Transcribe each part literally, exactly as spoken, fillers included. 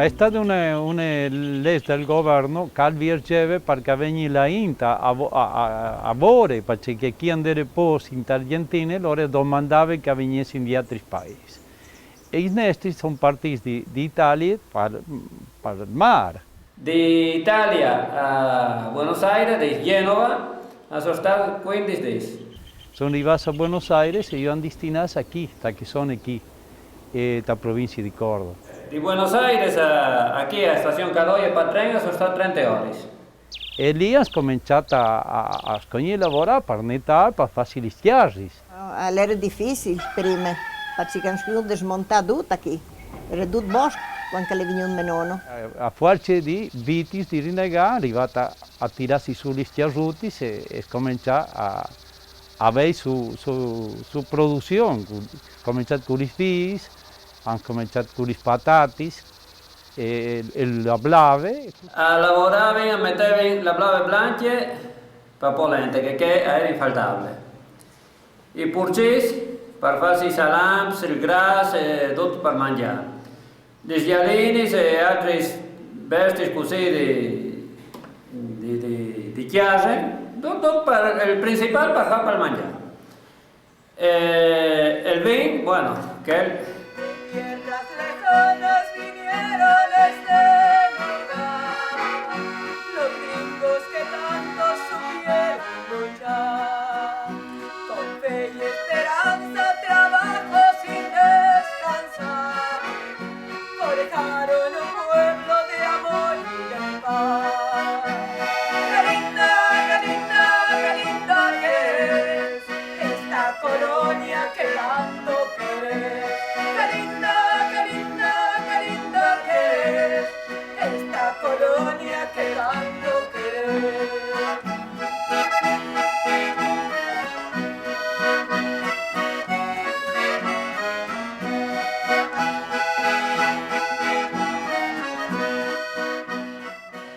È stata una, una legge del governo che al viaggiava perché veniva la int a, a, a, a vore, perché chi andava poi in Argentina, loro domandavano che venissero in altri paesi. E i nostri sono partiti di, d'Italia per, per il mare. D'Italia a Buenos Aires, de Genova, a sono stati quindici giorni. Sono arrivato a Buenos Aires e io ho destinato qui, da che sono qui, e da provincia di Córdoba. Di Buenos Aires a, a qui a stazione Caloia per treno sono stati trenta ore. E lì ho cominciato a, a, a scognare lavorare per nettare, per farsi gli schiarri. L'era difficile prima, perché hanno dovuto desmontare tutto qui. Era tutto bosco quando è venuto mio nonno. A forza di viti, di rinnegare, è arrivata a tirarsi su gli schiarruti e, e cominciare a, a avere su, su, su produzione. Cominciato con i fichi, hanno cominciato con le patate e, e la blave. A lavorare, mettevano la blave blanche per polente, che, che era infaltabile. I purcisi per farsi i salams, il gras e tutto per mangiare. Gli sgialini e altre bestie così di, di, di, di chiase, tutto per, il principale per far per mangiare. E, e il vin, bueno, che... Tierras lejanas vinieron este lugar, los gringos que tanto supieron luchar. Con fe y esperanza, trabajo sin descansar, forjaron un pueblo de amor y de paz. Qué linda, qué linda, qué linda que es esta colonia que tanto querés. Qué linda, qué linda, qué linda que es esta colonia que tanto querés.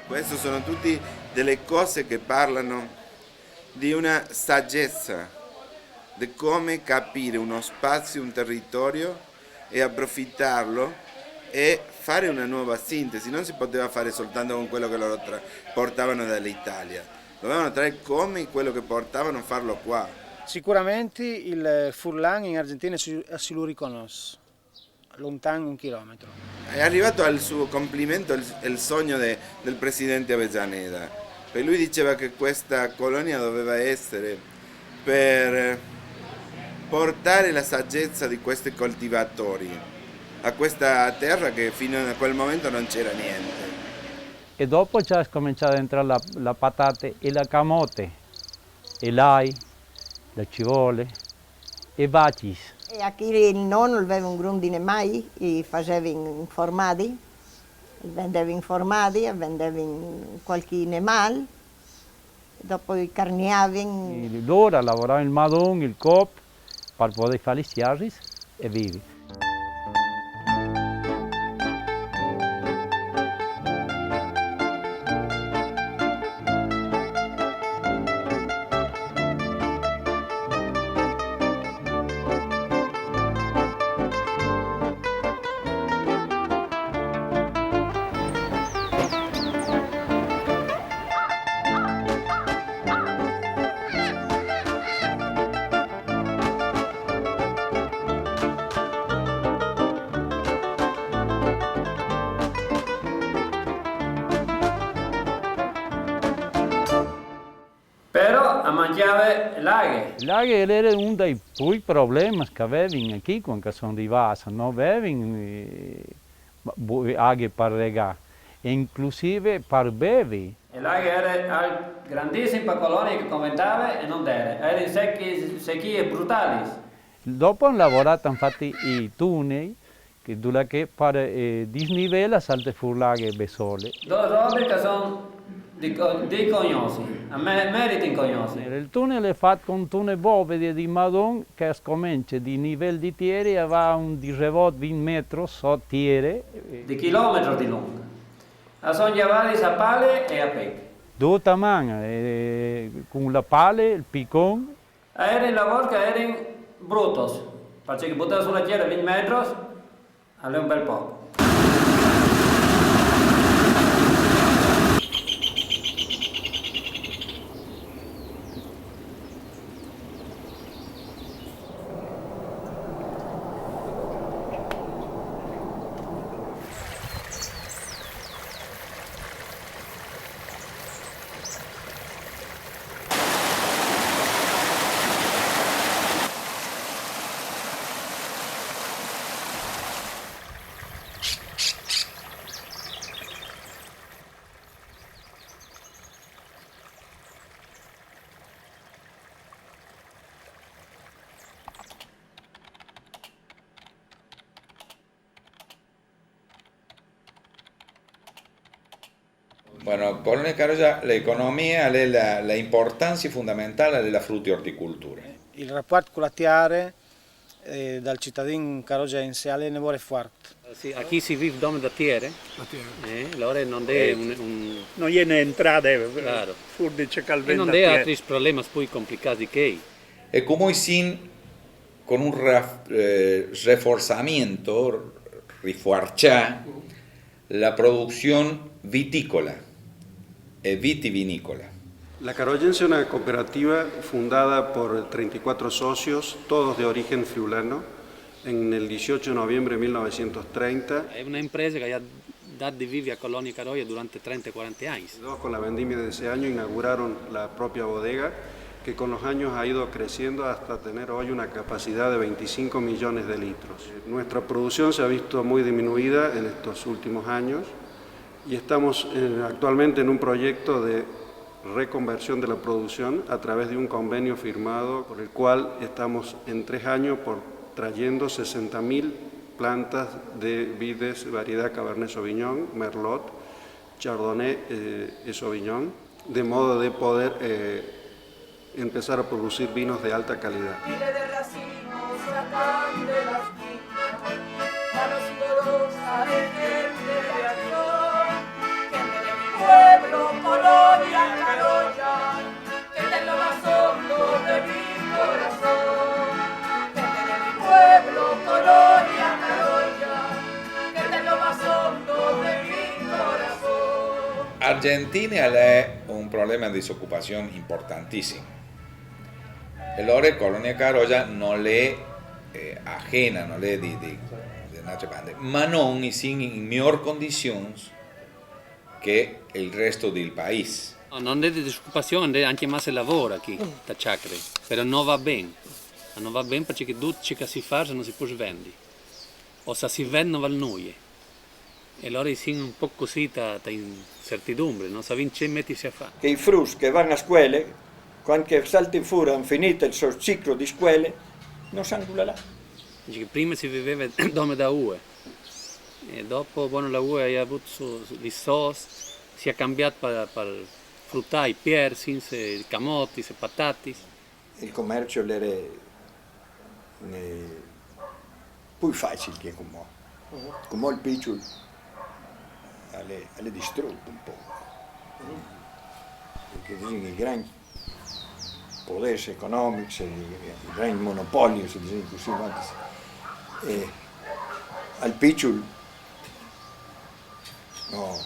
Queste sono tutte delle cose che parlano di una saggezza, di come capire uno spazio, un territorio e approfittarlo e fare una nuova sintesi. Non si poteva fare soltanto con quello che loro tra- portavano dall'Italia, dovevano trarre come quello che portavano farlo qua. Sicuramente il furlan in Argentina si, si lo riconosce, lontano un chilometro. È arrivato al suo compimento il, il sogno de- del presidente Avellaneda, perché lui diceva che questa colonia doveva essere per portare la saggezza di questi coltivatori a questa terra che fino a quel momento non c'era niente. E dopo già è cominciato a entrare la, la patate e la camote, e l'ai, la civola, e vacchis. E a chi il nonno aveva un grum di nemai, i faceva in formadi, vendeva in formadi, vendeva in qualche nemal, dopo i carniava. E loro lavoravano il madon, il cop, per poter fare gli schiarri e vivi. Però a mangiare l'aghe. L'aghe era uno dei più problemi che avevano qui quando sono arrivati, non avevano eh, bu- aghe per regare, e inclusive per bevi. E l'aghe era al grandissimo per colonie che commentava e non era. Erano secchi, secchie brutali. Dopo hanno lavorato infatti i tunnel, che dove che per eh, disnivela salta fuori l'aghe bessole. Due robe che sono di, co- di conoscere, a me meriti in conoscere. Il tunnel è fatto con tunnel bove di, di Madon che scomincia di livello di terra e va un di revot venti metri sotto terra. Di chilometri di lungo. A sono giavati a pale e a pec. Tutta a mano, eh, con la pala, il piccone. Erano lavori che erano brutti, perché buttare sulla terra venti metri, allora un bel po'. Bueno, Colonia Carogia, l'economia, la, la importanza fondamentale è la frutta e orticoltura. Il rapporto con la terra eh, dal cittadino carogense è un valore forte. Sì, aquí si vive dome da tierra. La tierra. Eh, allora non è un, un... Non è entrata, Claro. Fur di ciò che al E non vento è a altri problemi poi complicati che E come sin con un raf- eh, reforzamiento, rifuerza la producción vitícola e vitivinícola. La Carogense es una cooperativa fundada por treinta y cuatro socios, todos de origen friulano, en el dieciocho de noviembre de mil novecientos treinta. È un'impresa che ha dato di vivere a Colonia Carogia durante trenta quaranta anni. Dos, con la vendimia de ese año, inauguraron la propia bodega, que con los años ha ido creciendo hasta tener hoy una capacidad de veinticinco millones de litros. Nuestra producción se ha visto muy disminuida en estos últimos años y estamos eh, actualmente en un proyecto de reconversión de la producción a través de un convenio firmado por el cual estamos en tres años por trayendo sesenta mil plantas de vides variedad Cabernet Sauvignon, Merlot, Chardonnay eh, y Sauvignon, de modo de poder eh, empezar a producir vinos de alta calidad. Miles de racimos sacan de las viñas, manos sudorosas de gente de acción, gente de mi pueblo, Colonia Carolla, que está en lo más hondo de mi corazón, gente de mi pueblo, Colonia Carolla, que está en lo más hondo de mi corazón. Argentina è un problema di disoccupazione importantissimo. E allora Colonia Carogia non è eh, ajena, non è di, di, di un'altra banda, ma non in, in miglior condizioni che il resto del paese. No, non è di disoccupazione, è anche massa lavoro qui, da Ciacre, però non va bene. Non va bene perché tutto ciò che si fa non si può vendere. O se si vende non vale nulla. E allora siamo un po' così, ta, ta incertidumbre, non sappiamo che mettersi a fare. Che i fruts che van a scuele, quand che saltin fur han finit il so ciclo di scuele, non san dulà là. Dice che prima si viveva dome da ue, e dopo, bueno, la ue ha avuto su, su, i sos, si è cambiato per, per fruttà, i piersins, i camotis, i patatis. Il commercio l'era ne, più facile che come. Come il piccolo l'è, l'è distrutto un po'. Perché dicono che i grandi poders economics, i grandi monopolis, se dice così, e al piccolo no,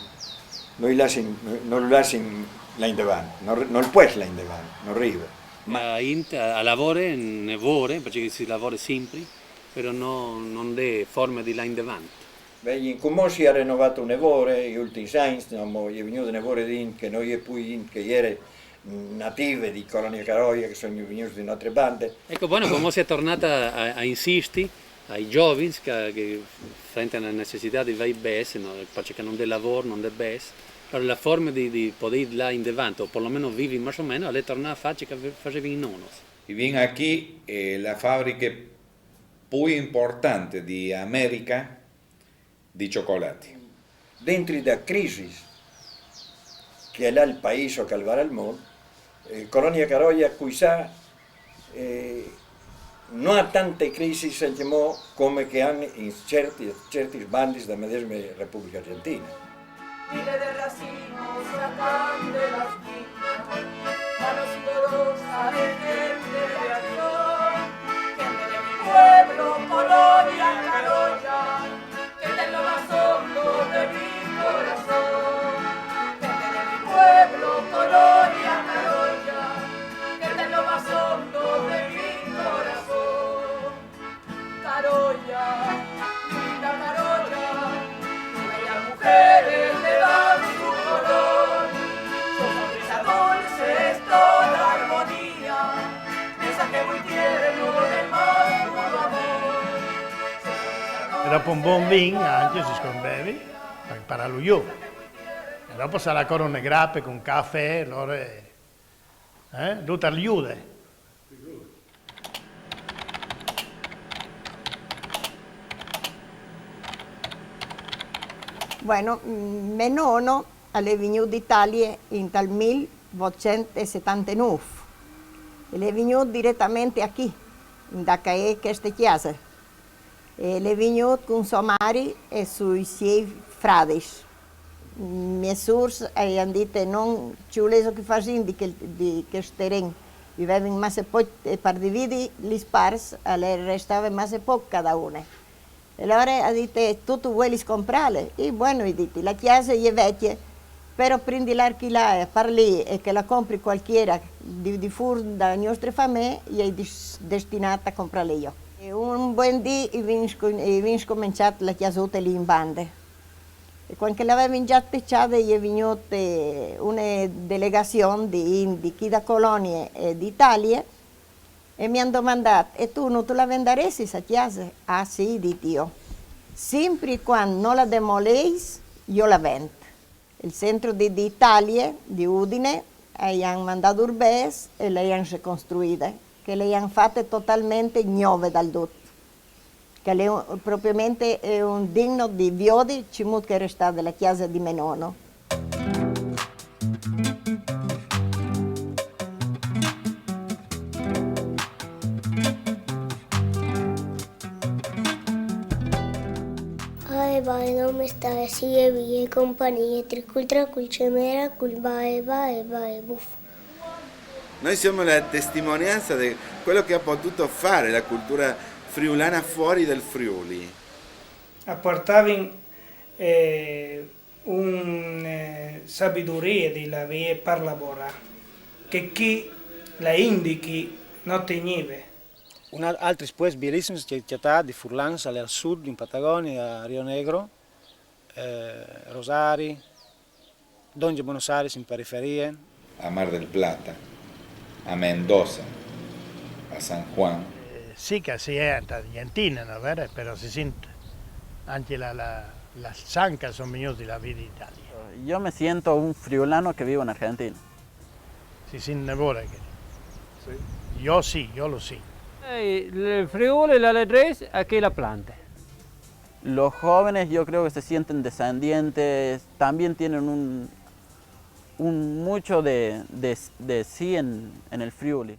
non lasciano, non lasciano là in davanti, non, non può là in davanti, non arriva. Ma a int a lavore ne vore, perché si lavora sempre, però no, non è forma di là in davanti. Beh, come si è rinnovato un lavoro, gli ultimi anni, no, è venuto un lavoro di int che non è più int che ieri native di Colonia Caroia, che sono venuti in altre bande. Ecco, bueno, come si è tornata a, a insistere ai giovani che, che frente alla necessità di vai bes, no? Perché non è lavoro, non è bes, però la forma di, di poter là in davanti, o perlomeno vivi più o meno, è tornare a fare ciò che facevi in nonos. E vin aquí eh, la fabbrica più importante di America di cioccolato. Dentro da crisi che l'ha il paese o che l'ha il mondo, eh, Colonia Caroia quizà eh, non ha tante crisi, sentiamo, come che hanno in certi, certi sbandi della medesima Repubblica Argentina. Miles de racimos sacan de las viñas, manos sudorosas de gente de acción, gente de mi pueblo, Colonia Carolla, que está en lo más hondo de mi corazón, gente de mi pueblo, Colonia Carolla, que está en lo más hondo de mi corazón. Carolla, linda Carolla, las mujeres le dan su color, su sonrisa dulce es toda armonía, mensaje muy tierno del más puro amor. E dopo un buon vin anche si scombeve, per pararlo io. E dopo sarà ancora una grappa con caffè, allora eh, tutto aiuta. Bueno, mm, me nono al è vignût d'Italie intal mil votcent e setantenûf. E al è vignût diretamente achì, inda cheste cjase. E al è vignût cun sô mari e sui siei fradis. Mê sûrs a àn dit: «Non, ce volêso che fasìn di chel, di chest teren?» I vevin masse pôc, e par dividi lis parts al restave masse pôc cada une. E alore a à dit: «Tu, tu volis comprâle?» E bueno, i ai dit, la cjase e je vecje, però prin di lâ a archilâ e fâ lì e che la compri cualchiera di, di fûr da gnostre famee, i ai dis-, destinât a comprâle jo. E un buen dì i vin scu-, i vin scomençât la cjasute lì in bande. E cuant che la vevin za techade, e je vignût, eh, une delegazion di int di chi da Colonie e d'Italie, e mi àn domandât: «E tu, no tu la vendaressis sa cjase?» «Ah sì», i ai dit jo, «simpri cuant no la demolês, jo la vent.» Il centro di, di Italie, di Udine, a àn mandât ur bêçs e le àn ricostruide, che le àn fate totalmente gnove dal dut. Che al è un, propriamente, al è un digno di viodi cemût che e je restade la cjase di me nono. Ae bae, dome stae, sie vie, compagnie, tricul tracul, cemera, cul bae, bae, bae, buf. Noi siamo la testimonianza di quello che ha potuto fare la cultura friulana fuori dal Friuli. A puartavin, eh, un, eh, sabidurie di la vie par lavorâ, che chi la indichi no tegnive. Un al-, altris puescj bielissims che cjatâ di furlans al è al sud, in Patagonie, a Rio Negro, eh, Rosari, dongje Buenos Aires in periferie. A Mar del Plata, a Mendoza, a San Juan. Eh, sì, che si è in Argentina, no vere? Però si sint ancje la, la, la sang che a son vignûts di la vie d'Italie. Yo me siento un friulano que vivo en Argentina. Si sint une vore che... Sì. Jo sì, jo lo sint. Eh, il Friuli, la ladrés, a chi la plante. Los jóvenes yo creo que se sienten descendientes, también tienen un, un mucho de, de, de sí en, en el Friuli.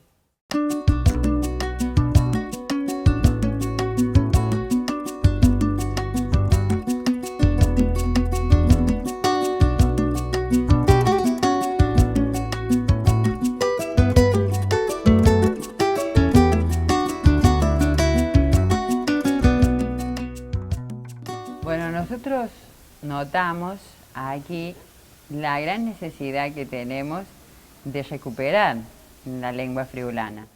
Bueno, nosotros notamos aquí la gran necesidad que tenemos de recuperar la lengua friulana.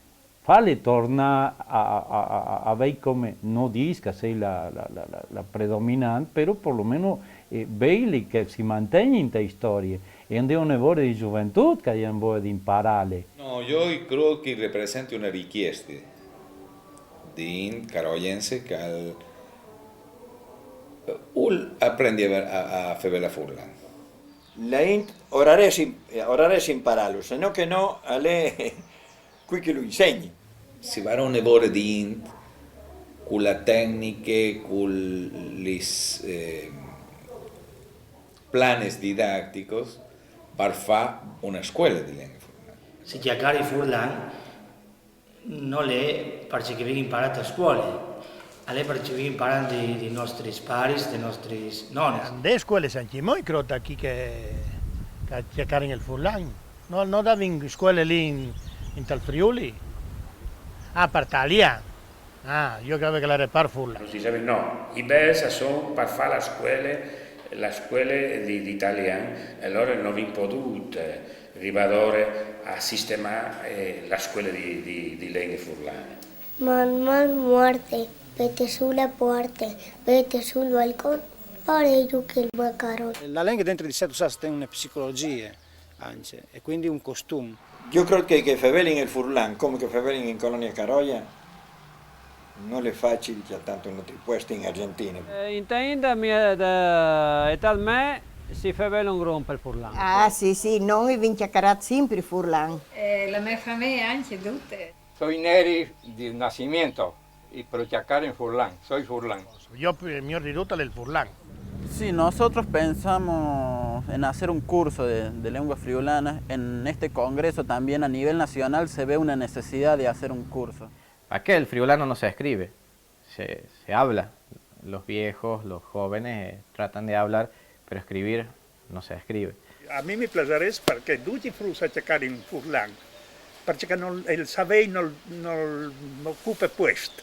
Fâle tornâ a, a, a, a, a vei come no dîs che a sei la, la, la, la, la predominant, però por lo meno, eh, veili che si mantignii inte istorie. E a 'nd è une vore di zoventût che a àn voie di imparâle. No, jo i crôt che i representi une richieste di int carojense che al, eh, al vûl aprendi a, a, a fevelâ furlan. La int o varès im-, o varès imparâlu, se no che no al è cui che lu insegni. Si varès une vore di int cu la tecniche, cu lis, eh, planes didacticos par fâ une scuele di lenghe furlane. Si cjacare furlan, nol è parcè che o vin imparât a scuole, al è parcè che o vin imparât di, di nestris paris, di nestris nonis. A 'nd è scuelis ancjemò, i crôt, chi che, che a cjacarin il furlan. No, no a vin scuele li in, intal Friuli? Ah, par talian. Ah, jo o crevii che al jere par furlan. Nô disevin no, i bêçs a son par fâ la scuele, la scuele di, di talian, e alore no vin podût, eh, rivâ adore a sistemâ, eh, la scuele di, di, di lenghe furlane. Man man muarte, pete su la puarte, pete sul balcon, pare ju che il macaron. La lenghe dentri di se tu sâs, ten une psicologjie ancje, e cuindi un costum. Jo o crôt che, che fevelin il furlan, come che fevelin in Colonie Caroja, nol è facil cjatâ tant un altri puest in Argjentine. Eh, inte int mê, de etât mê, si fevele un grum il furlan. Ah, sì, sì, nô o vin cjacarât simpri furlan. Eh, la mê famee ancje dute. Soi neri di nascimento, i però cjacare in furlan, soi furlan. Jo, il miôr di dut al è il furlan. Sí, nosotros pensamos en hacer un curso de, de lengua friulana. En este congreso también a nivel nacional se ve una necesidad de hacer un curso. Perché il friulano non si scrive, si, si parla. Los viejos, los jóvenes eh, tratan de hablar, pero escribir no se escribe. A mi mi plasarès perché ducj i fruts a cjacarin furlan, perché che non, il savei non, non ocupe puest.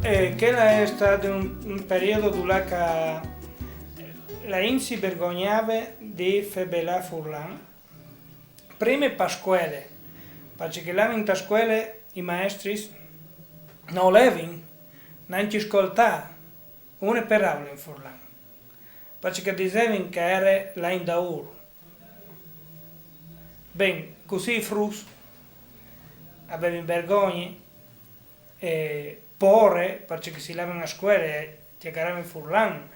E quel è stât un, un periodo dulà che la int si vergognave di fevelâ furlan. Prime pa scuele, parcè che là in ta scuele i maestris no volevin nancje scoltâ une peraule in furlan, parcè che disevin che a ere la int daûr. Ben, cussì i fruts a vevin vergogne e pôre, parcè che si lavin a scuele e cjacaravin furlan,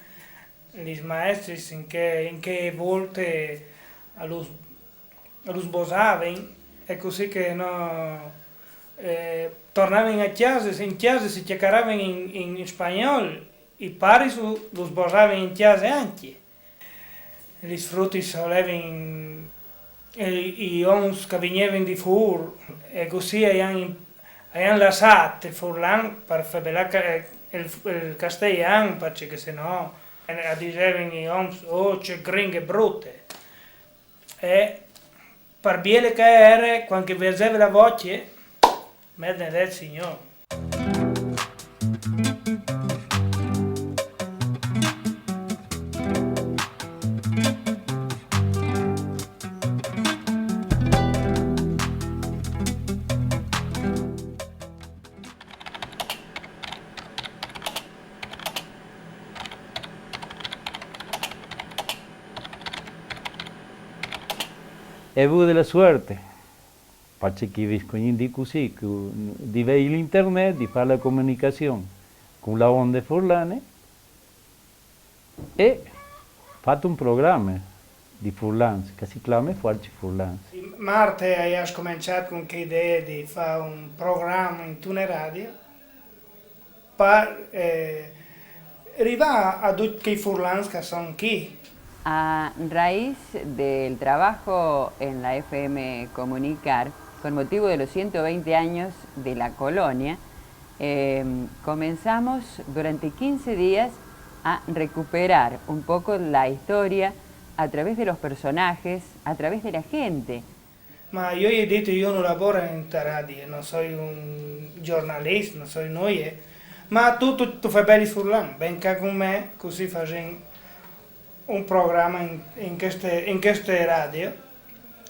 lis maestris in chê, in chê volte a lus, a lus bosavin, e cussì che no, eh, tornavin a cjase, in cjase si cjacaravin in, in spagnol, i paris lus bosavin in cjase ancje. Lis frutis a volevin i, i oms che a vignevin di fûr, e cussì a àn, a àn lassât il furlan par fevelâ il, il casteian, parcè che se no a disevin i oms: "Oh, ce gringhe brute!" E par biele che a ere, cuant che a verzeve la vocje, menedet Signôr. E vût la suerte, parcè che i viscognin di cussì, di vei l'internet, di fâ la comunicazion cun la onde furlane, e fat un programe di furlans che si clame Fuarci Furlans. Marte a à scomençât cun chê idee di fâ un programe intune radio par, eh, rivâ a ducj chei furlans che a son chi. A raíz del trabajo en la F M Comunicar, con motivo de los ciento veinte años de la colonia, eh, comenzamos durante quince días a recuperar un poco la historia a través de los personajes, a través de la gente. Ma jo i ai dit, jo no labore inte radio, no soi un giornalist, no soi nuie, ma tu, tu, tu fâs ben il furlan, ven ca cun me, cussì fasìn un programe in, in cheste, in cheste radio,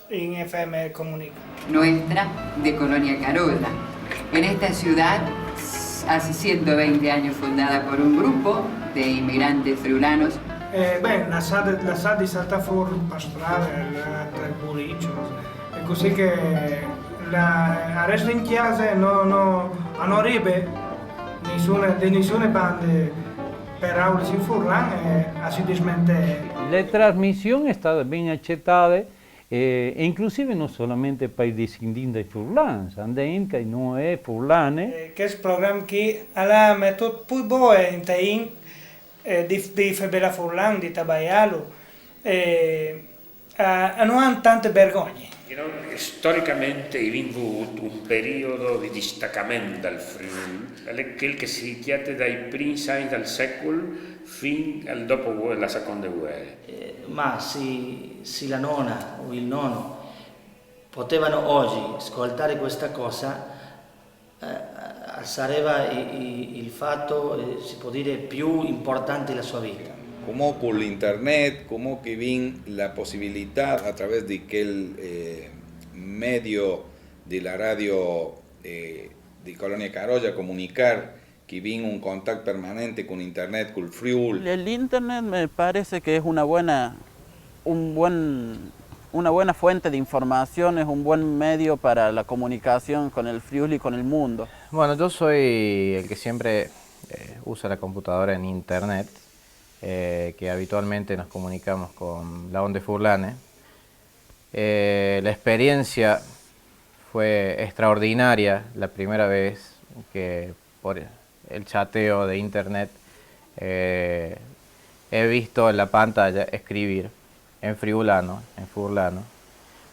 in F M Comunica. Nuestra, de Colonia Carolla. En esta ciudad, hace ciento veinte años fundada por un grupo de inmigrantes friulanos. Eh, ben, lassade, lassade di saltâ fûr pa strade, eh, tel buricio, e cussì che la, a reste in cjase, no, no, a no rive nissune, di nissune bande peraulis in furlan, e a si dismente. La trasmission è stata ben accettata, eh, e inclusive non solamente pai discendints dai furlans, ande int che no è furlane. Eh, chest program chi al à metût plui boe inte int, eh, di, di fevelâ furlan, di tabaiâlu, eh, a, a no àn tante vergogne. Storicamente i vin vût un periodo di distacament dal Friûl, al è chel che si cjate dai prins agns dal secul fin al dopo la seconde vuere. Eh, ma se, se la nona o il nono potevano oggi ascoltare questa cosa, eh, sarebbe il, il fatto, eh, si può dire, più importante della sua vita. Cumò cul internet, cumò che i vin la possibilità a través di chel, eh, medio di la radio, eh, di Colonia Carolla comunicar, che i vin un contact permanente cun internet, cul Friûl. El internet me parece que es una buena, un buen Una buena fuente de información es un buen medio para la comunicación con el Friuli y con el mundo. Bueno, yo soy el que siempre eh, usa la computadora en internet, eh, que habitualmente nos comunicamos con la Onde Furlane. Eh, la experiencia fue extraordinaria la primera vez que por el chateo de internet eh, he visto en la pantalla escribir en friulano, en furlano,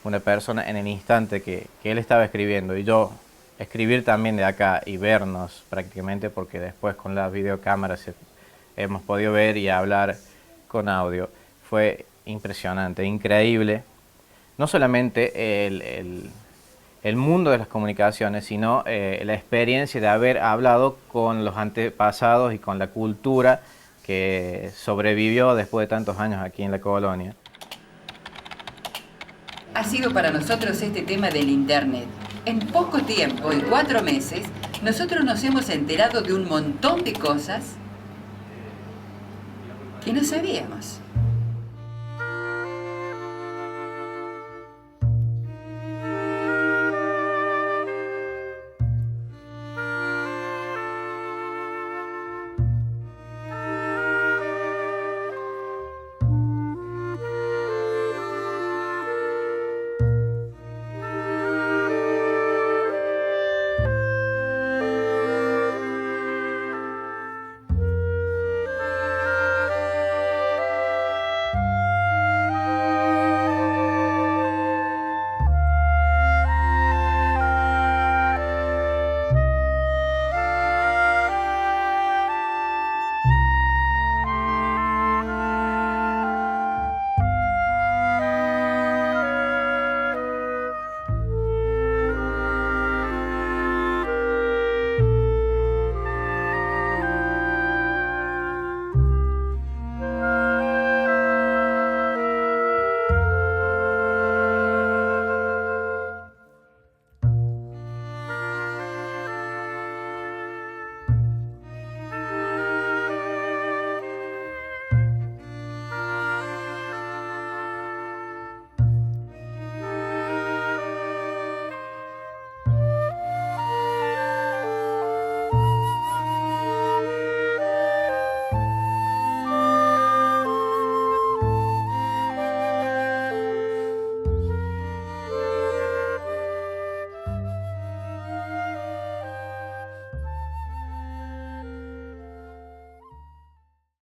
una persona en el instante que, que él estaba escribiendo y yo escribir también de acá y vernos prácticamente, porque después con las videocámaras se- hemos podido ver y hablar con audio. Fue impresionante, increíble. No solamente el, el- el mundo de las comunicaciones, sino eh, la experiencia de haber hablado con los antepasados y con la cultura que sobrevivió después de tantos años aquí en la colonia. Ha sido para nosotros este tema del Internet. En poco tiempo, en cuatro meses, nosotros nos hemos enterado de un montón de cosas que no sabíamos.